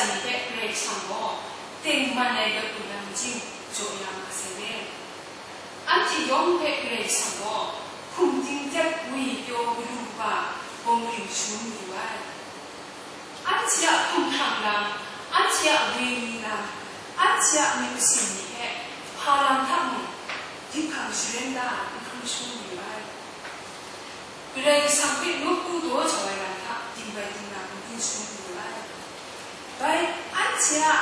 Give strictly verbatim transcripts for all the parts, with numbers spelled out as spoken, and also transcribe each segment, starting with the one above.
ni hpe Karai Kasang gaw tengman ai lawt lu na majing jaw ya ma sai le. Anhte yawng hpe Karai Kasang gaw hkum ting tep woi pyaw madu kaba bawng ring shangun yu ai. Anhte a hkumhkrang lam, anhte a woi lam, anhte a myit masin ni hpe hpa lam hta mung, dinghpang sharen da ai n hkrum shangun yu ai. Karai Kasang hpe nawku daw jau ai lam hta dingbai dingna n hkrum shangun yu ai. Bai, anhte a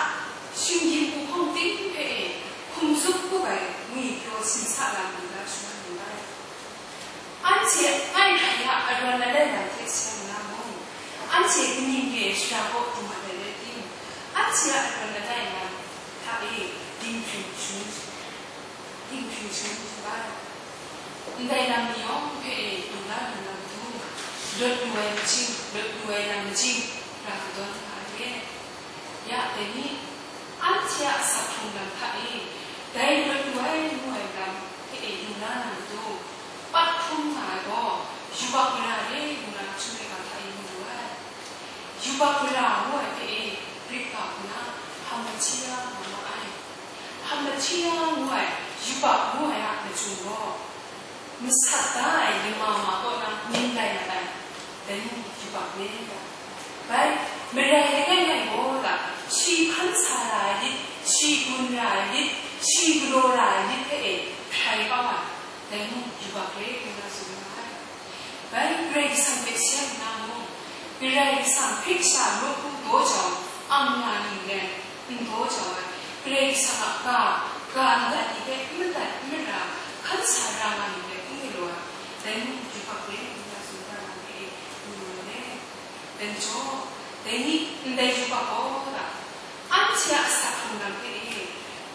shinggyim uhkawng ting hpe e hkum tsup kup ai ngwi pyaw sin sa lam lu na shangun yu ai. Anhte ngai hkrai a arawn alai lam hte seng na mung, anhte kaning re shara kaw du mat ai rai tim, anhte a arawn alai lam hta e dinghpring shangun, dinghpring shangun yu ai. Ndai lam ni yawng hpe e lu na lu na matu, lawt lu ai majing, lawt lu ai lam majing, ra kadawn nga ai e. Ya dai ni, anhte a asak hkrung lam hta e, dai lawt lu ai ngu ai lam hpe e lu na na matu, pat hkrum nga ai gaw, yubak mara re ngu na chyum ai ga hta e mu lu ai. Yubak mara ngu ai hpe e, Grik ga hku na, hamartia nga ma ai. Hamartia ngu ai yubak ngu ai a machyung gaw, masat da ai lama ma kaw na ning lai mat ai, dai mung yubak re ga. Bai, marai langai ngai gaw la, shi hkan sa ra ai lit, shi gun ra ai lit, shi galaw ra ai lit hpe e hkrai kau ai, dai mung yubak re ngu na tsun nga ai. Bai, Karai Kasang hpe seng nna mung, Karai Kasang hpe sha nawku daw jau, ang nga ning len, n daw jau ai, Karai Kasang a ga, ga ndat ni hpe n madat n mara, hkan sa ra nga ning len n galaw ai, dai mung yubak re ngu na tsun ga na hpe e, mu lu ai. Dai majaw, dai ni ndai yubak gaw la, anhte a asak hkrung lam hpe e,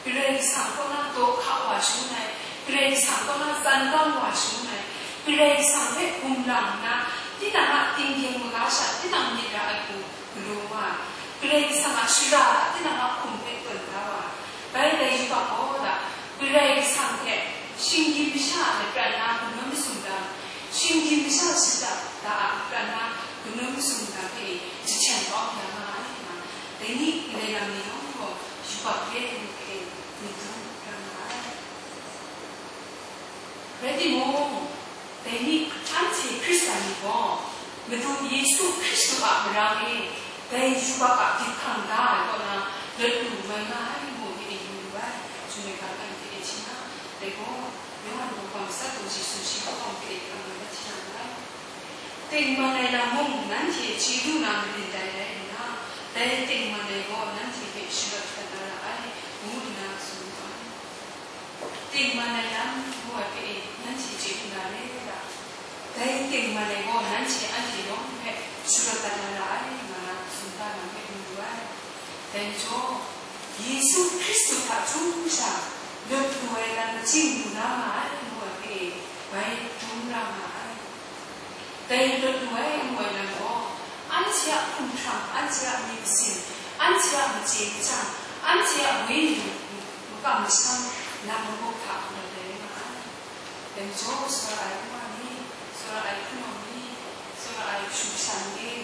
Karai Kasang kaw na daw hka wa shangun ai, Karai Kasang kaw na tsan kang wa shangun ai, Karai Kasang hpe gumlang nna, tinang a tinggyeng maga sha tinang myit ra ai hku galaw wa ai, Karai Kasang a shara hta tinang a hkum hpe tawn da wa ai, bai dai yubak gaw la, Karai Kasang hte shinggyim masha a lapran na kanawn masum lam, shinggyim masha shada da a lapran na kanawn masum lam hpe e jahten kau ya nga ai nga, dai ni ndai lam ni yawng gaw yubak re ai ni hpe e matu ra nga ai. Rai timung, dai ni anhte Hkristan ni gaw, Madu Yesu Hkristu a marang e, dai yubak a gyit hkang da ai kaw na, lawt lu mai nga ai ngu hpe e yu lu ai, Chyum ai ga ngai hpe e hti na, dai gaw, Yawhan Wunpawng Matsat Daw Jesu shi hkawhkawm hpe e hkang na hti na lu ai. Tengman ai lam mung nanhte chye lu na marin dai rai nna, dai tengman ai gaw nanhte hpe sharawt dat na ra ai, ngu nna tsun mu ai. Tengman ai lam ngu ai hpe e, nanhte chye lu na re ai ga, dai tengman ai gaw nanhte anhte yawng hpe sharawt dat na ra ai, nga na tsun ga na hpe mu lu ai. Dai majaw, Yesu Hkristu hta hkrum sha, lawt lu ai lam majing lu na nga ai, ngu ai hpe e, bai dum ra nga ai. Dai lawt lu ai ngu ai lam gaw, anhte a hkumhkrang, anhte a myit masin, anhte a machye machyang, anhte a wenyi makam masham lam magup hta lawt ai rai nga ai. Dai majaw, tsawra ai n wa ni, tsawra ai hpunau ni, tsawra ai kashu kasha ni e,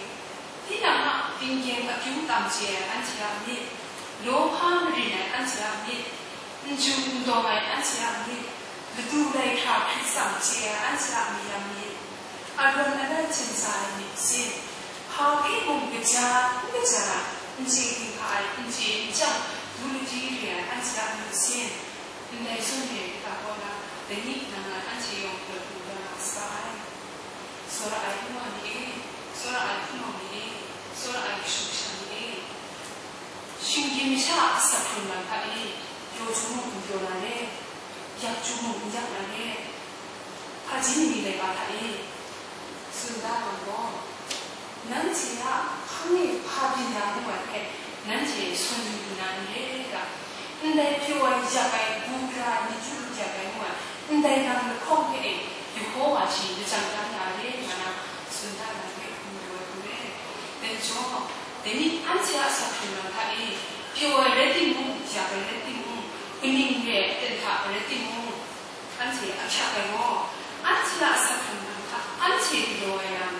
tinang a tinggyeng akyu tam chye ai anhte a myit, lawhpa marin ai anhte a myit, n ju n dawng ai anhte a myit, madu lai hkra hkrit tsang chye ai anhte a mayam myit, arawn alai hten sa ai myit sin, hpa hpe mung kaja n kaja ai, n chye ginhka ai, n chye n chyang, du ladi re ai anhte a myit sin, ndai zawn re ai ga kaw na, dai ni nang ngai anhte yawng lawt lu ya nga saga ai. Tsawra ai n wa ni e, tsawra ai hpunau ni e, tsawra ai kashu kasha ni e, shinggyim masha a asak hkrung lam hta e, pyaw htum mung n pyaw na re, yak htum mung n yak na re, hpaji ni lai ba hta e, tsun da yang gaw, nanhte a hpang e hpa byin ya mu ai hpe, nanhte sawn yu lu na n re ga, ndai pyaw ai yak ai, bu gara ai, myit chyu lu yak ai ngu ai, ndai lam lahkawng hpe e, Yehowa shi lajang dan ya re nga na, tsun da na hpe hkum yu ai hku re. Dai majaw, dai ni anhte a asak hkrung lam hta e, pyaw ai rai timung, yak ai rai timung, kaning re ai aten hta rai timung, anhte ahkyak ai gaw, anhte a asak hkrung lam hta, anhte galaw ai lam,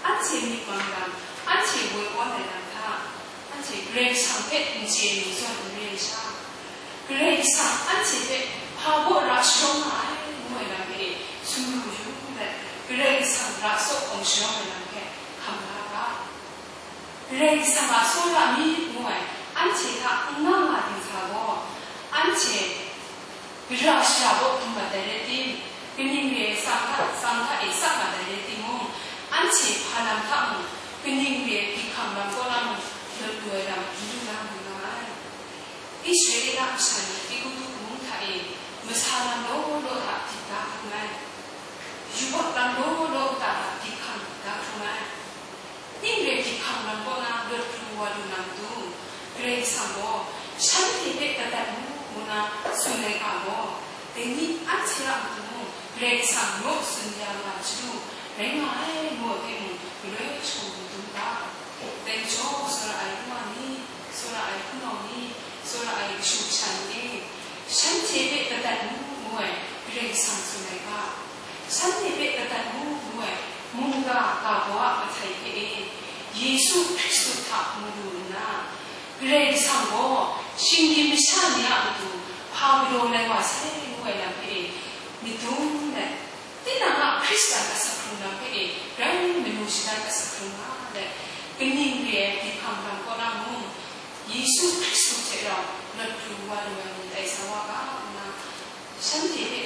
anhte myit mang lam, anhte woi awn ai lam hta, anhte Karai Kasang hpe n chye n zawn n re ai sha, Karai Kasang anhte hpe hpa baw ra sharawng nga ai ngu ai lam hpe e sumru yu let, Karai Kasang ra tsawk hkawm sharawng ai lam hpe hkam la ga. Karai Kasang a tsawra mi ngu ai anhte hta n nga nga ding hta gaw, anhte gara shara baw hkrum mat ai rai tim, kaning re ai tsang hta, tsang hta e tsap mat ai rai timung, anhte hpa lam hta mung, kaning re ai hpyi hkam lam kaw na mung, lawt lu ai lam n lu na mu nga ai. Israela masha ni Egutu mung hta e masa lam law law hta dik da hkrum ai. Yubak lam law law hta dik hkam da hkrum ai. Ning re hpyi hkam lam kaw na lawt lu wa lu na matu, Karai Kasang gaw shanhte hpe kadat mu ngu na tsun ai ga gaw, dai ni anhte a matu mung Karai Kasang naw tsun ya nga ai chyalu rai nga ai ngu ai hpe mung galoi shakawn dum ga. Dai majaw, tsawra ai hpung wa ni, tsawra ai hpunau ni, tsawra ai kashu kasha ni e, shanhte hpe kadat mu ngu ai Karai Kasang tsun ai ga, shanhte hpe kadat mu ngu ai mungga ga baw a mahtai hpe e, Yesu Hkristu hta mu lu nna, Karai Kasang gaw shinggyim masha ni a matu hpa galaw lai wa sai ngu ai lam hpe e myit dum let, tinang a Hkristan asak hkrung lam hpe e rai manu shadan asak hkrung nga let, kaning re ai hpyi hkam lam kaw na mung, Yesu Hkristu hte rau lawt lu wa lu ai ni tai sa wa ga nna, shanhte hpe